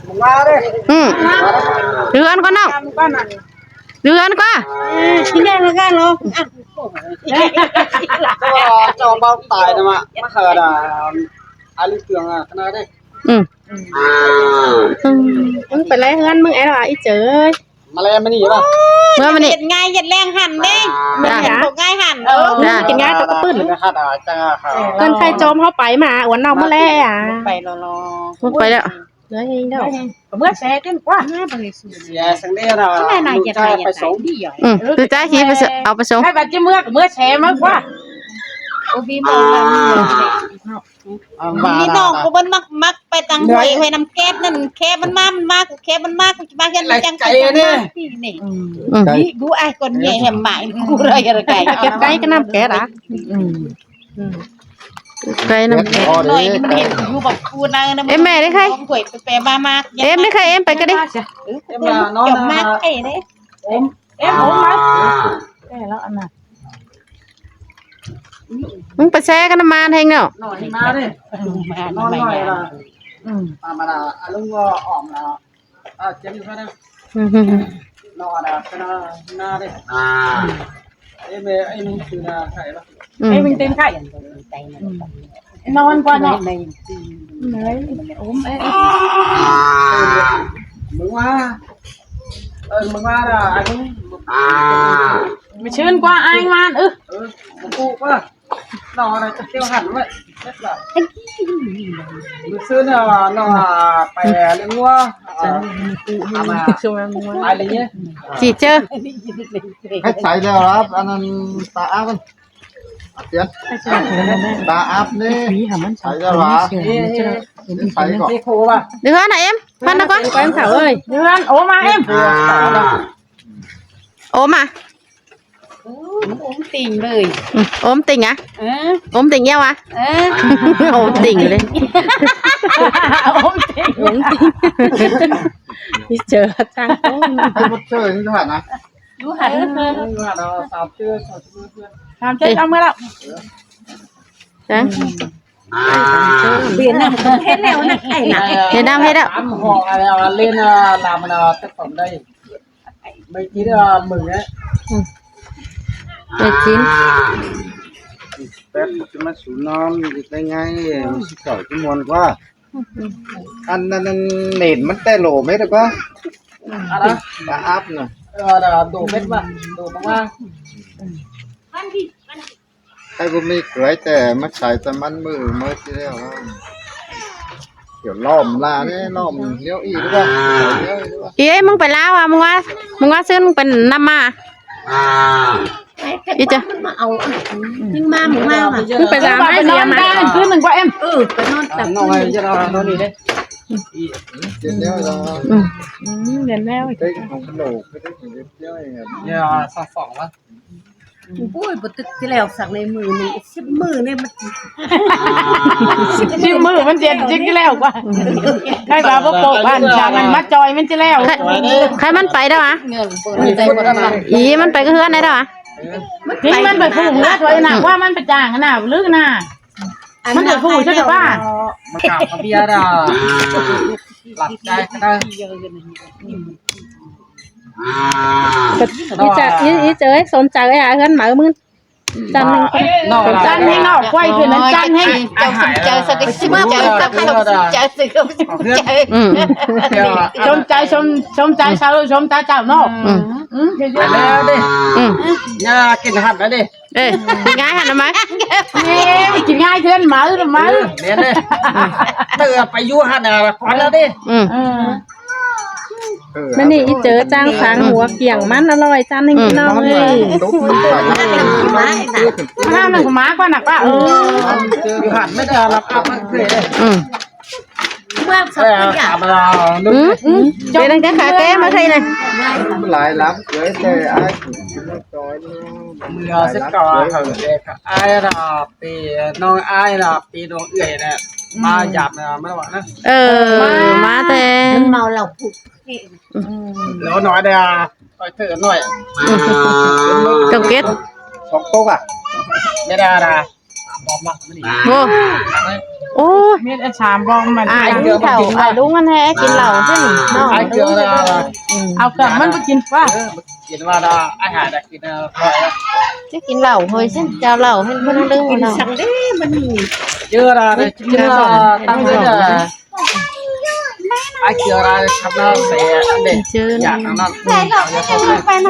ອືມ ເຮືອນກ່ອນນ້ອງ ເຮືອນກ່ອນ ເຈົ້າເບົາຕາຍນະມະ ມາຫາດາ ອາລີເກືອງອະຂະໜາດເດ້ ອືມ ອືມ ໄປແລເຮືອນມຶງແອລະອີເຈີຍ ມາແລມານີ້ບໍ່ ເມືອມານີ້ ເຮັດງ່າຍເຮັດແລງຫັ້ນເດ້ ເຮັດບໍ່ງ່າຍຫັ້ນ ເອີ ກິນງ່າຍຕົວກະປຶ້ນ ເຮືອນໃຜໂຈມເຮົາໄປມາອວນເຮົາມາແລ ໄປລໍໆ ໄປແລ້ວ ເຫຼືອເຮງດອກ ເມືອແຊຂຶ້ນກວ່າ ເສຍສັງເດລະ ແມ່ນາເຮັດໄປສົ່ງ ອືມ ຄືຈາຊິໄປເອົາໄປສົ່ງ ໃຫ້ບັດຈະເມືອກເມືອແຊມາກວ່າ ໂອບີເມືອແຊອີກເນາະ ມີນ້ອງຜູ້ເພິ່ນມັກ ມັກໄປທາງຫ້ວຍ ຫ້ວຍນ້ຳແກັດນັ້ນ ແຄມັນມາ ມັນມາ ແຄມັນມາ ກູຊິມາເຮືອນມັນຈັ່ງໄກນີ້ ອືມ ນີ້ ອືມ ນີ້ ດູອ້າຍຄົນໃຫຍ່ແຮມໝາຍ ກູໄດ້ໄກ ໄກກະນ້ຳແກັດອະ ອືມ ອືມ ໄກນ້ຳແກັດ ນ້ອຍນີ້ມັນເຫັນຢູ່ບັກຄູນາ ເອັມແມ່ໄດ້ໃຄ ຫ້ວຍໄປໆມາໆ ເອັມໄດ້ໃຄ ເອັມໄປກະເດ້ ເອີ ຈອມມາກໄກເດ້ ເອັມ ເອັມ ໂອມມາ ແກ່ແລ້ວອັນນັ້ນ ມຶງໄປແຊກັນນຳມາແຮງເນາະ ນອນມາເດ້ ນອນໜ້ອຍລະ ອືມ ມາມາລະ ອາລຸງກໍອອມລະ ອາ ເຈັບຢູ່ເພິ່ນນະ ອືມ ນອນນະ ນາເດ້ ເອີ ແມ່ ໄອ້ໜຶ່ງຄືນາໄຂ່ລະ ອືມ ໄອ້ມັນເຕັມໄຂ່ ອືມ ນອນກ່ອນເນາະ ໂອມ ເອີ ມຶງວ່າ ເອີ ມຶງວ່າລະ ອາລຸງ ມາຊື່ນກວ່າອ້າຍວານ ເອີ ເອີ ບໍ່ປູກວ່າ ນອນນະ ຈະກ່ຽວຫັນເວີ້ຍ ມື້ຊືນນະ ນອນໄປລ້ຽງງົວ ເອົາມາ ໄປເລີຍ ຊິເຈີ ໃຫ້ໃສ່ແລ້ວລະ ອັນນັ້ນ ຕາອາບ ຕາອາບນີ້ ໃສ່ແລ້ວລະ ໃສ່ກ່ອນ ເດືອນນະ ເອັມ ພັນນະກ່ອນ ເດືອນ ໂອມາ ເອັມ ໂອມາ ໂອມຕິ່ງເລີຍ ອືມ ໂອມຕິ່ງອະ ເອີ ໂອມຕິ່ງແລ້ວອະ ເອີ ໂອມຕິ່ງເລີຍ ໂອມຕິ່ງ ໂອມຕິ່ງ ເຈີທາງໂອມ ໃຫ້ໝົດເຊີຍຢູ່ຫັ້ນນະ ຢູ່ຫັ້ນ ຢູ່ຫັ້ນ ສາມເທື່ອ ສາມເທື່ອ ສາມເທື່ອ ເອົາເມືອແລ້ວ ເຫັນນະ ເຫັນແລ້ວນະ ເຫັນນະ ເຫັນແລ້ວ ສາມຫ້ອງ ອັນນີ້ເອົາເຫຼັ້ນ ລາມນະ ແຕ່ປອມໄດ້ ໄປກິນ ອືມ ໄປກິນ ແປັດ ຈະມາສູນນອນອີກໄດ້ໄງ ຊິເຂົ້າຊິມ່ວນກວ່າ ອັນນັ້ນ ອັນເໜັນມັນແຕ່ໂຫຼເມັດກວ່າ ອືມ ຕາອາບນະ ເອີ ໂດເມັດວ່າ ໂດມາວ່າ ໃຜບໍ່ມີເກືອຍແຕ່ມາໃສ່ແຕ່ມັນມື້ມື້ທີ່ແລ້ວ ດຽວລ້ອມລາເດ້ ລ້ອມລຽວອີກດີກວ່າ ອີເອ້ຍ ມຶງໄປລາວອະ ມຶງວ່າ ມຶງວ່າຊືນ ມຶງໄປນຳມາ ອີເຈົ້າ ມັນມາເອົາ ຍັງມາ ມຶງມາວ່ະ ມຶງໄປລາວ ມາເສຍມາ ຄືນໜຶ່ງກວ່າ ເອັມ ເອີ ໄປນອນຕັກ ນອນ ນອນນີ້ເດ້ ອືມ ອືມ ແມ່ນແລ້ວ ເອີ ສອງສອງວ່າ ໂອ້ຍ ບໍ່ຕຶກທີ່ແລ້ວ ສັກໃນມືນີ້ ສິບມື້ນີ້ມັນ ສິບມື້ມັນເຈັບຈິກແລ້ວກວ່າ ໃຜວ່າບໍ່ໂປະ ອັນສາງອັນມາຈ່ອຍມັນຊິແລ້ວ ໃຜມັນໄປໄດ້ຫວາ ອີມັນໄປກະເຮືອນໄດ້ຫວາ ນີ້ມັນໄປຜູ້ເມືອຖ້ວຍນະ ວ່າມັນໄປຈ້າງຫັ້ນນະ ຫຼືນະ ມັນໄປຜູ້ຊະກວ່າ ມາກ່າວກັບເບຍດາ ຫຼັບໃຈກະໄດ້ ອີຈາ ອີເຈີຍ ສົມໃຈເອີຍ ເຮືອນໃໝ່ມຶງ ຈັນແຮງ ຈັນແຮງເນາະ ຄວາຍຂຶ້ນນັ້ນຈັນແຮງ ເຈົ້າສົມໃຈ ເຈົ້າສົມໃຈ ເຈົ້າສົມໃຈ ອືມ ສົມໃຈ ສົມ ສົມໃຈຊາວ ສົມໃຈເຈົ້າເນາະ ອືມ ອືມ ແລ້ວເດ້ ອືມ ຢ່າກິນຫັດແລ້ວເດ້ ເອີ ກິນງ່າຍຫັ້ນນະມະ ກິນງ່າຍເທື່ອນໝາ ໝາ ເອີ ແມ່ນເດ້ ເຕີໄປຢູ່ຫັ້ນນະ ກ່ອນແລ້ວເດ້ ອືມ ເອີ ມື້ນີ້ອີເຈີຈ້າງສັງຫົວກຽງມັນອະລ່ອຍ ຈານໜຶ່ງພີ່ນ້ອງເອີຍ ມາໜຶ່ງໝາກ່ອນນະປ້າ ເອີ ຢູ່ຫັ້ນແມ່ນລະ ອືມ ເມືອງສັກຍາ ອືມ ເປັນຈັ່ງໃດຄະ ແກ້ມາໃສ່ນະ ຫຼາຍລຳເກີຍແຕ່ອ້າຍ ເມືອສັກກະວ່າເຂົາເດກະ ອ້າຍລະປີ ນ້ອງອ້າຍລະປີ ນ້ອງເອື້ອຍນະ ມາຢາມນະ ມາວ່ານະ ເອີ ມາແຕ່ ມັນເມົາເຫຼົ້າພຸດ ອືມ ແລ້ວໜ້ອຍເດ້ ຂ້ອຍເທີໜ້ອຍ ອືມ ເກົ້າເຈັດ ສອງໂຕກະ ແມ່ນດາດາ ບອກມາມື້ນີ້ ໂອ້ ໂອ້ຍ ມີແຕ່ສາມບອກມັນ ອ້າຍເຖົ້າ ອ້າຍລຸງອັນແທ້ກິນເຫຼົ້າຊັ້ນເນາະ ອ້າຍເກືອລະ ອືມ ເອົາເຄື່ອງມັນໄປກິນກວ່າ ເອີ ກິນວ່າດາ ອາຫານດາກິນ ຈະກິນເຫຼົ້າເຮີ້ຍຊັ້ນ ເຈົ້າເຫຼົ້າເຫັນເພິ່ນດຶງເນາະ ກິນສັງເດ້ມັນ ເຈີລະໄດ້ກິນລະ ຕັ້ງເດີ ອ້າຍເກືອລະ ຄັບລະ ແຊ ເດີ ຢາກນັ້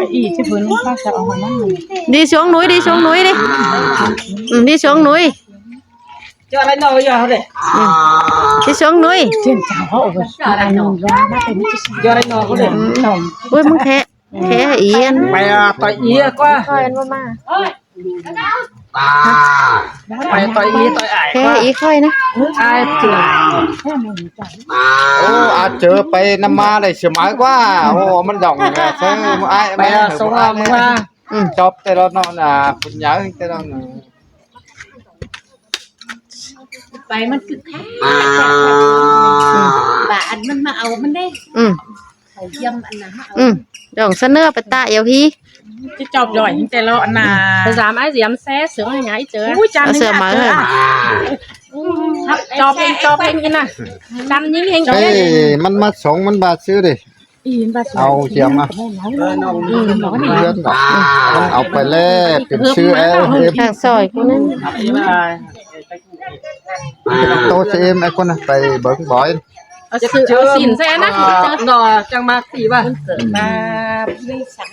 ນ ອີຊິເພິ່ນ ດີຊວງໜຸຍ ດີຊວງໜຸຍ ດີ ອືມ ດີຊວງໜຸຍ ເຈົ້າໄດ້ນອນຢູ່ເຮົາເດ້ ອືມ ດີຊວງໜຸຍ ເຈົ້າເຮົາເອົາໄປ ເຈົ້າໄດ້ນອນ ເຈົ້າໄດ້ນອນເຮົາເດ້ ອືມ ໂອ້ຍ ມຶງແຄະ ແຄະອີອັນ ໄປ ອ່າ ຕໍ່ອີກວ່າ ຄ່ອຍອັນບໍ່ມາ ໄປຕໍ່ອີຕໍ່ອາຍ ແຄະອີຂ້ອຍນະ ອາຍເຈີ ໂອ້ ອາເຈີໄປນຳມາໄດ້ສະບາຍກວ່າ ໂອ້ ມັນດອງ ເອີ ເຊີ ອາຍ ໄປ ອ່າ ສົ່ງອາມາ ອືມ ຈອບແຕ່ລະເນາະນະ ຄຸນຍາຍແຕ່ລະ ໄປມັນຄືຄັກ ອືມ ບາດອັນມັນມາເອົາມັນເດ້ ອືມ ເຂົາຢ້ຽມອັນນັ້ນມາເອົາ ອືມ ດອງສະເໜີໄປຕາເອວພີ ຈະຈອບດອຍແຕ່ລະອັນນາ ໄປສາມອ້າຍສຽມແຊເສືອໃຫ້ຫຍັງອີເຈີ ອຸ້ຍ ຈານໜຶ່ງ ເສືອມາເອີ ຈອບເອງ ຈອບເອງກິນນະ ຈານຍິງເອງ ເອີ ມັນມາສອງ ມັນບາດຊື່ເດ້ ອີມັນບາດຊື່ ເອົາສຽມມາ ເອີ ນ້ອງ ເອີ ເພື່ອນກໍ ມັນເອົາໄປແລ້ວ ເປັນຊື່ແອວເອັມ ທາງຊອຍກູນັ້ນ ໂຕເຊເອັມ ໄອ້ຄົນນະ ໄປເບິ່ງບອຍ ເອົາຊື່ ເອົາຊີ້ນໃສ່ນະ ເອີ ເນາະ ຈັ່ງມາຕີວ່າ ເກີດມາມີສັງ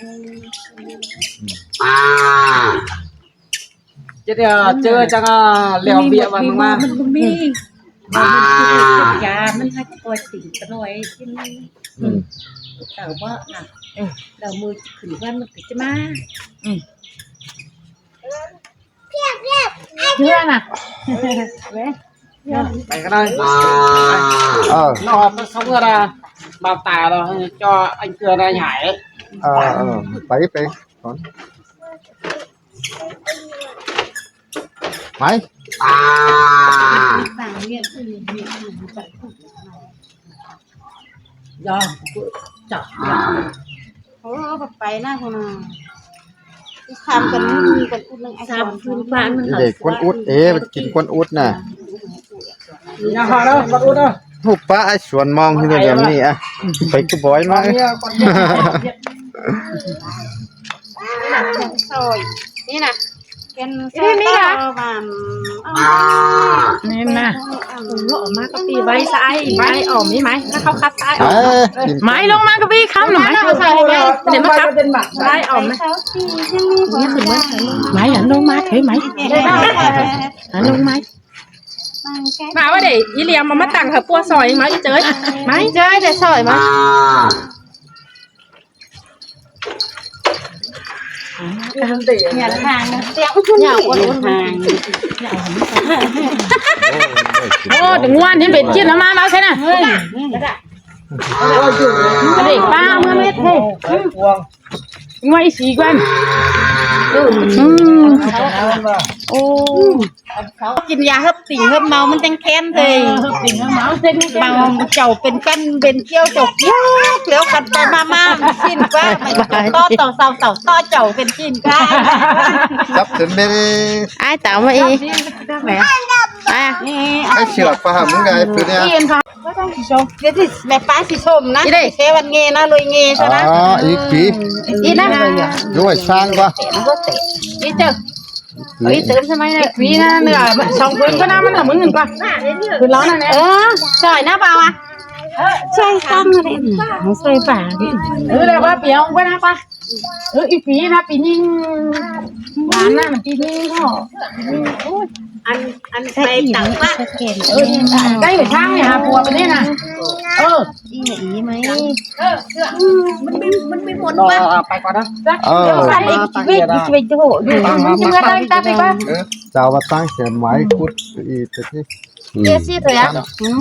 ອາ ຈະໄດ້ເຈີຈັ່ງ ອາ ແລ້ວເບຍວ່າມາ ມັນບໍ່ມີ ມັນບໍ່ມີຢາ ມັນໃຫ້ປ່ອຍຕີນຕະໜ້ອຍກິນ ອືມ ເຕົາບໍ່ນະ ເອີ ແລ້ວມື້ຂຶ້ນວັນມັນກໍຈະມາ ອືມ ເພື່ອນະ ໄປກໍໄດ້ ເອີ ນອນສະເມືອລະ ບາງຕາລະ ເຈາະອັນເກືອນະໃຫຍ່ ເອີ ເອີ ໄປ ໄປກ່ອນ ໄປ ຢ່າຈັບ ໂອ້ ເອົາໄປນະພຸ້ນນະ ຂ້າມກັນ ມີກັນອຸດໜຶ່ງ ສາມຄືນກວ່າ ມັນເດັກຄົນອຸດເອ ມັນກິນຄົນອຸດນະ ຢ່າຫາເດີ ບັກອຸດເດີ ຮູບປະໄອ້ສວນມອງຄືແບບນີ້ອະ ໄປຄືບອຍມາ ນີ້ນະ ເປັນ ນີ້ນະ ນີ້ນະ ອອກມາກະປີໄວ້ຊະ ໄອ້ອອມນີ້ໄໝ ຖ້າເຂົາຄັດຊະ ໄມ້ລົງມາກະປີຄຳລະໄມ້ ດຽວມາຄັດ ໄອ້ອອມໄມ້ ໄມ້ອັນລົງມາເທີໄມ້ ອັນລົງໄມ້ ມາວ່າເດ້ ອີຫຼຽມມາ ມາຕັ້ງເຂົາປົວຊອຍມາ ອີເຈີຍ ໄມ້ເຈີຍ ໄດ້ຊອຍມາ ໂອ້ ດະງວນນີ້ເປັນຈິ້ນມາ ມາເອົາໃສ່ນະ ເດັກປ້າເມືອເມັດເດ້ ງວຍສີກ່ອນ ອືມ ໂອ້ ກິນຢາເຮີບຕິງເຮີບເມົາມັນຈັ່ງແຄ້ນເລີຍ ເອີ ເຮີບຕິງເຮີບເມົາ ເມົາເຈົ້າເປັນກັນເປັນກ້ຽວເຈົ້າກິນແລ້ວກັນໄປມາໆ ຊິ້ນກວ່າ ຕໍ່ເຕົາເສົາເຕົາຕໍ່ເຈົ້າເປັນຊິ້ນກວ່າ ຈັບຈົນເປັນ ອ້າຍຕາມມາອີກ ໄປ ໄອ້ເສືອກປາຫາມຶງໄດ້ ຄືເນຍ ແມ່ປ້າຊິຊົມນະ ເຊວັນເງນະ ລຸຍເງຊະນະ ອໍ ອີກປີ ອີກນະ ດ້ວຍຊ້າງກວ່າ ອີກເຕີມ ອີກເຕີມໃຊ່ໄໝນະ ອີກປີນະ ເໜືອສອງຄືນກໍນະ ມັນລະມື້ກວ່າ ຄືລາວນັ້ນແຫຼະ ເອີ ຊ່ອຍນະ ເບົາອະ ຊ່ອຍຕັ້ງເລີຍ ຊ່ອຍປາ ເອີ ແລ້ວວ່າປຽວໄວ້ນະປະ ເອີ ອີກປີນະ ປີນີ້ ຫວານນະ ປີນີ້ເນາະ ໂອ້ຍ ອັນ ອັນໄປຕັກປະ ເອີ ໄດ້ໄປທາງນີ້ຫາຜົວປະເດນະ ເອີ ອີ່ແມ່ອີ່ໄໝ ເອີ ມັນມີ ມັນມີມົນປະ ໄປກ່ອນນະ ເອີ ເອີ ເອີ ເຈົ້າວ່າຕັ້ງແສນໄວ້ຂຸດອີກ ເຈຊິເຖຍ ອືມ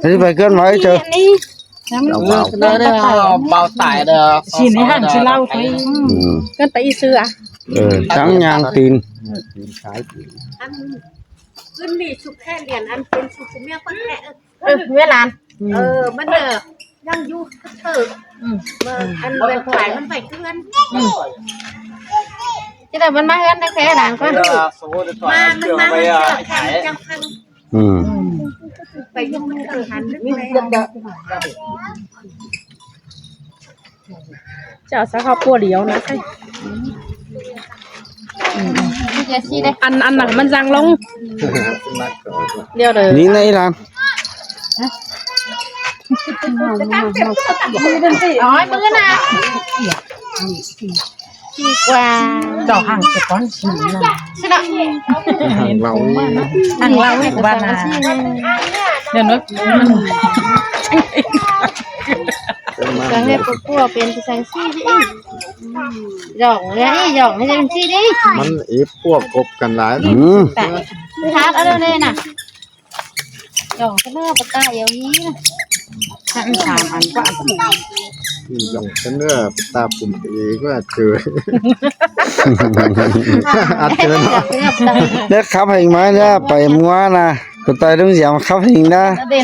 ອັນນີ້ໄປເຄື່ອນໄຫວເຈີ ເອົາເບົາ ເບົາຕາຍເດີ ຊິໃຫ້ຫັນຊິເລົ່າໄປ ອືມ ເກີນໄປອີເສືອ ເອີ ທັງຍ່າງຕີນ ອັນຂຶ້ນນີ້ສຸກແຄ່ຫຼຽນ ອັນເປັນສຸກເມຍປະແຄ່ ເອີ ເວລາ ເອີ ມັນເດີ ຍັງຢູ່ເທີ ອືມ ອັນແມ່ນຂາຍມັນໄປເຮືອນ ອືມ ຈະໄດ້ມັນມາເຮືອນແທ້ໆນາງກ່ອນ ມາ ມັນມາເຮືອນແທ້ຈັ່ງຄັນ ອືມ ໄປຢູ່ເທີຫັ້ນ ເຈົ້າສາຄອບຄົວດຽວນະ ອັນ ອັນນັ້ນມັນສັ່ງລົງ ດຽວເດີ ນີ້ນະອີ່ຫຼານ ໂອ້ຍ ມືນະ ດີກວ່າ ເຈົ້າຮັ່ງສະກ່ອນ ຊິນະ ຮັ່ງເວົ້າ ຮັ່ງເວົ້າອີກວ່ານະ ເດີນເນາະ ຈັ່ງໃຫ້ປວດຫົວເປັນຈັ່ງຊີ້ອີກ ຢອງເລີຍ ຢອງໃຫ້ຈັ່ງຊີ້ເດ້ ມັນເອບພວກກົບກັນຫຼາຍ ອືມ ໄປຫາເອົາເລີຍນະ ຢອງຊະເນີປະຕາເອວອີນະ ສາມອັນກວ່າ ຢອງຊະເນີປະຕາປຸ້ມເອກວ່າເຈີ ອັດເຈີເນາະ ເດີຂັບໃຫ້ມາເດີ ໄປມົວນະ ກະຕ່ອຍລຸງສຽມຂັບໃຫ້ນະ ເດີ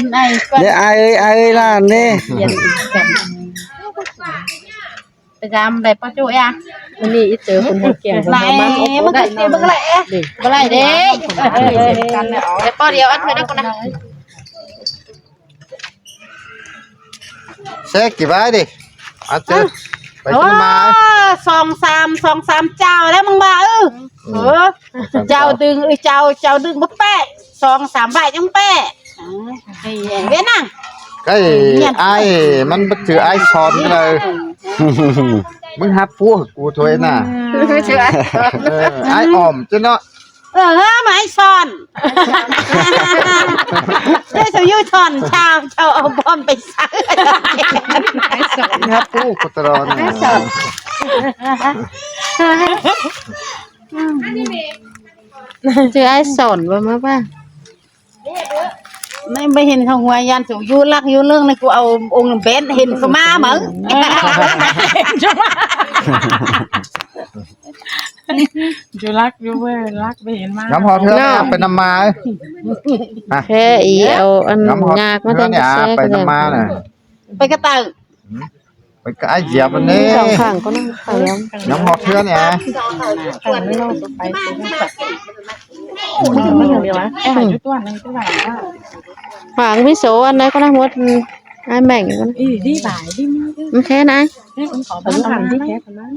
ອ້າຍເອີຍ ອ້າຍເອີຍຫຼານເດ້ ໄປຕາມໄດ້ປະຈຸຍາ ມື້ນີ້ອີເຕີເພິ່ນຫົວແກງ ໄດ້ ມັນກໍໄດ້ ບໍ່ໄດ້ເດ້ ໄດ້ປະດຽວອັນເທື່ອດຽວກ່ອນນະ ແຊກກີບາຍເດ້ ອັດເຕີ ໄປກິນມາ ສອງສາມ ສອງສາມເຈົ້າແລ້ວມຶງວ່າ ເອີ ເອີ ເຈົ້າດຶງ ເອີ ເຈົ້າ ເຈົ້າດຶງບໍ່ແປະ ສອງສາມບາດຍັງແປະ ເອີ ເວັນນະ ໄອ້ອ້າຍ ມັນບໍ່ຖືອ້າຍສອນເລີຍ ມຶງຫາປູໃຫ້ກູໂທຍນະ ເອີ ອ້າຍອອມເຈົ້າເນາະ ເອີ ມາອ້າຍສອນ ເຈົ້າຢູ່ສອນຊາວ ເຈົ້າເອົາບ່ອນໄປໃສ່ ອ້າຍສອນ ຫາປູໂຄຕະລອນ ອ້າຍສອນ ຊື່ອ້າຍສອນບໍ່ ມາວ່າ ໄມ່ ໄມ່ເຫັນເຂົາຫົວຢ້ານສູຢູ່ລັກຢູ່ເລິງນະ ກູເອົາອົງເບັດເຫັນເຂົາມາເບິ່ງ ຢູ່ລັກຢູ່ເວີຍ ລັກໄປເຫັນມາ ນຳຮອດເທື່ອນະ ໄປນຳມາ ແທ້ອີ ເອົາອັນຍາກມາແຕ່ງແຊກ ໄປນຳມານະ ໄປກະເຕີ ໄປກະອ້າຍຢຽບອັນນີ້ ສອງຂ້າງກໍນຳ ນຳຮອດເທື່ອນະ ຂາງວິໂສອັນໃດກໍນຳ ໝົດ ອ້າຍແບ່ງກັນ ອີ ດີບາຍ ດີ ມັນແທ້ນະ ເອີ ຂອງມັນດີແທ້ ຂອງມັນ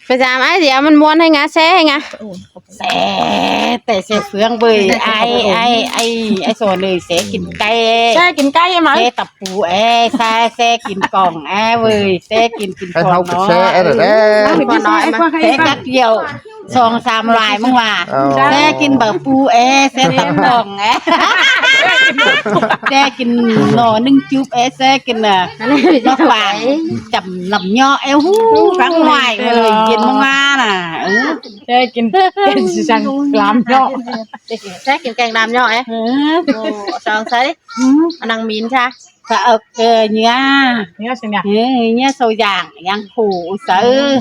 ໄປຕາມອ້າຍດຽວ ມັນມ່ວນໃຫ້ງາ ແຊໃຫ້ງາ ແຊ ແຕ່ແຊເຟືອງເວີຍ ອ້າຍ ອ້າຍ ອ້າຍ ອ້າຍສອນເອີຍ ແຊກິນໄກ່ ແຊກິນໄກ່ໃຊ່ໄໝ ແຊຕັບ ປູແອ ແຊ ແຊກິນກ່ອງແອເວີຍ ແຊກິນ ກິນກ່ອງເນາະ ແຊກັກດຽວ ສອງສາມລາຍມຶງວ່າ ແຊກິນເບີປູແອ ແຊຕັບກ່ອງແອ ແຊກິນໜໍ່ໜຶ່ງຈຸບແອ ແຊກິນ ເອີ ໜໍ່ປາງຈຳລຳເຍາະແອ ຫູ ຟັງຫວາຍເວີຍ ເຢັນມາໆນະ ເອີ ແຊກິນ ກິນຊິສັງລຳເຍາະ ແຊກິນແກງລຳເຍາະແອ ເອີ ໂອ້ ສອງໃສ່ ອືມ ອັນນັງມີນຊະ ກະເອົາເກືອເຫຍື່ອ ເຫຍື່ອຊິນະ ເຫຍື່ອເຫຍື່ອເຊົາຢາງ ຢາງໂຄໃສ່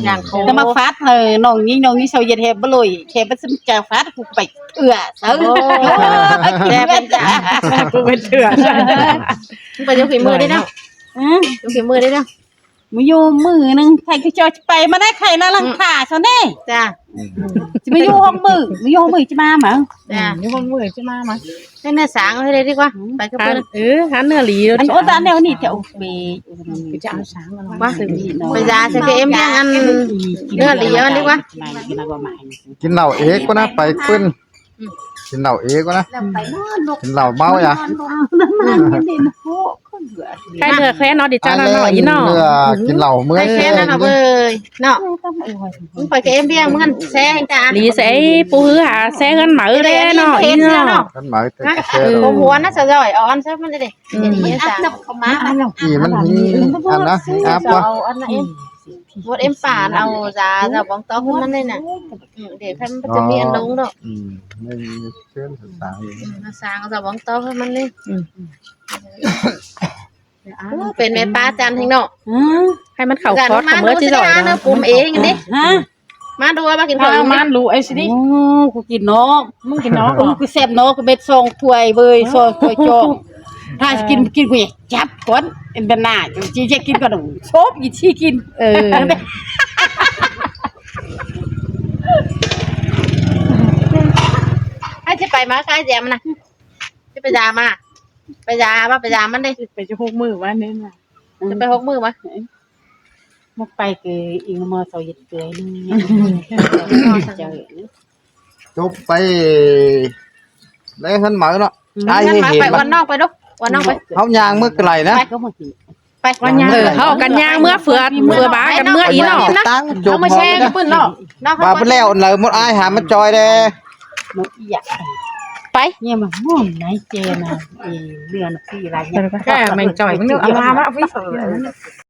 ຢາງໂຄ ແຕ່ມາຟາດໃຫ້ນ້ອງຍິງ ນ້ອງຍິງເຊົາເຢັນແຮບບໍ່ລົຍ ແຄ່ບໍ່ສົນໃຈຟາດກູໄປເຖື່ອໃສ່ ໂອ້ ແຕ່ເປັນ ກູໄປເຖື່ອ ມຶງໄປຢູ່ຝີມືໄດ້ເນາະ ອື ຢູ່ຝີມືໄດ້ເນາະ ມາຢູ່ມື້ໜຶ່ງ ໃຜຄືເຈົ້າຈະໄປມາໄດ້ ໃຜນະຫຼັງຄາເຈົ້ານີ້ ຈ້າ ຊິມາຢູ່ຫ້ອງມື ມາຢູ່ຫ້ອງມືຈະມາໝັງ ຈ້າ ຢູ່ຫ້ອງມືຈະມາໝັງ ໃຫ້ເນື້ອສາງເອົາໃຫ້ໄດ້ດີກວ່າ ໄປກັບເພິ່ນ ເອີ ຫາເນື້ອຫຼີ ອັນໂອຕາແນວນີ້ແທ້ ໂອເຄ ຈະເອົາສາງມາ ວ່າ ໄປຢາໃສ່ເກມແພງອັນເນື້ອຫຼີອັນດີກວ່າ ກິນເຫຼົ້າເອກກ່ອນນະ ໄປປຶ້ນ ອືມ ກິນເຫຼົ້າເອກກ່ອນນະ ກິນເຫຼົ້າເມົາຢາ ໃຜເໜືອແຄນເນາະ ດີຈັງເນາະ ອີເນາະ ກິນເຫຼົ້າເມື່ອຍ ໃຜແຄນເນາະ ເວີຍເນາະ ມຶງໄປເກມແພງ ມຶງຫັ້ນແຊງຈ້າ ຫຼີໃສ່ປູຮືຫາແຊເຮືອນໝາເດ້ເນາະ ອີເນາະ ເຮືອນໝາແຊ ບໍ່ຫົວນະ ສະດອຍອ່ອນຊະມັນເດ້ ອືມ ອີມັນມີອັນນະ ອັບບໍ່ ເອົາອັນນັ້ນເອງ ໝົດເອັມປານ ເອົາຢາ ຢາບອງຕອກໃຫ້ມັນນີ້ນະ ອືມ ເດ ຄັນມັນຈະມີອັນລົງດອກ ອືມ ມັນມີເຄື່ອງສາງ ອືມ ສາງເອົາຢາບອງຕອກໃຫ້ມັນນີ້ ອືມ ໂອ້ ເປັນແມ່ປ້າຈັນແຮງເນາະ ອືມ ໃຫ້ມັນເຂົ້າຄອດເຂົ້າເມີດຊິດອຍເນາະ ປຸມເອງນີ້ ຮະ ມາດູວ່າມາກິນເຂົ້າອີກ ມາດູໄອ້ຊິນີ້ ໂອ້ ກູກິນເນາະ ມຶງກິນເນາະ ເອີ ກູແຊບເນາະ ກູເບັດສອງຖ້ວຍເວີຍ ສອງຖ້ວຍຈອງ ຖ້າຊິກິນ ເອີ ກິນ ກູຈັບກ່ອນ ເອັນເປັນໜ້າ ຊິ ຊິກິນກ່ອນ ໂຊບອີກຊິກິນ ເອີ ໃຜຊິໄປມາ ໃຜແຈມນະ ຊິໄປຢາມາ ໄປຢາມາ ໄປຢາມາມັນເດ້ ໄປຈັກຫົກມື້ວະນີ້ນະ ຈະໄປຫົກມື້ວະ ບໍ່ໄປກໍອີກມື້ເຊົ້າເຮັດເກືອໜຶ່ງ ຈົບໄປ ໄດ້ເຮືອນໃໝ່ເນາະ ອືມ ອ້າຍ ເຮືອນໃໝ່ ເຫັນ ໄປ ບໍ່ ອວນນ້ອງໄປດູ ອວນນ້ອງໄປ ເຮົາຍ່າງເມືອໄກນະ ໄປ ໄປ ໄປ ເອີ ເຮົາກັນຍ່າງເມືອເຟືອ ເຟືອບາກັນເມືອອີກເນາະ ເຮົາມາແຊຢູ່ປຶ້ນເນາະ ວ່າເພິ່ນແລ້ວອັນໃດໝົດ ອ້າຍຫາມາຈອຍແດ່ ໄປ ເນຍມາມ່ວນໃນເຈນະ ເອີ ເລື່ອນທີ່ລາຍ ແມ່ນຈອຍ ມັນເອົາມາວ່າ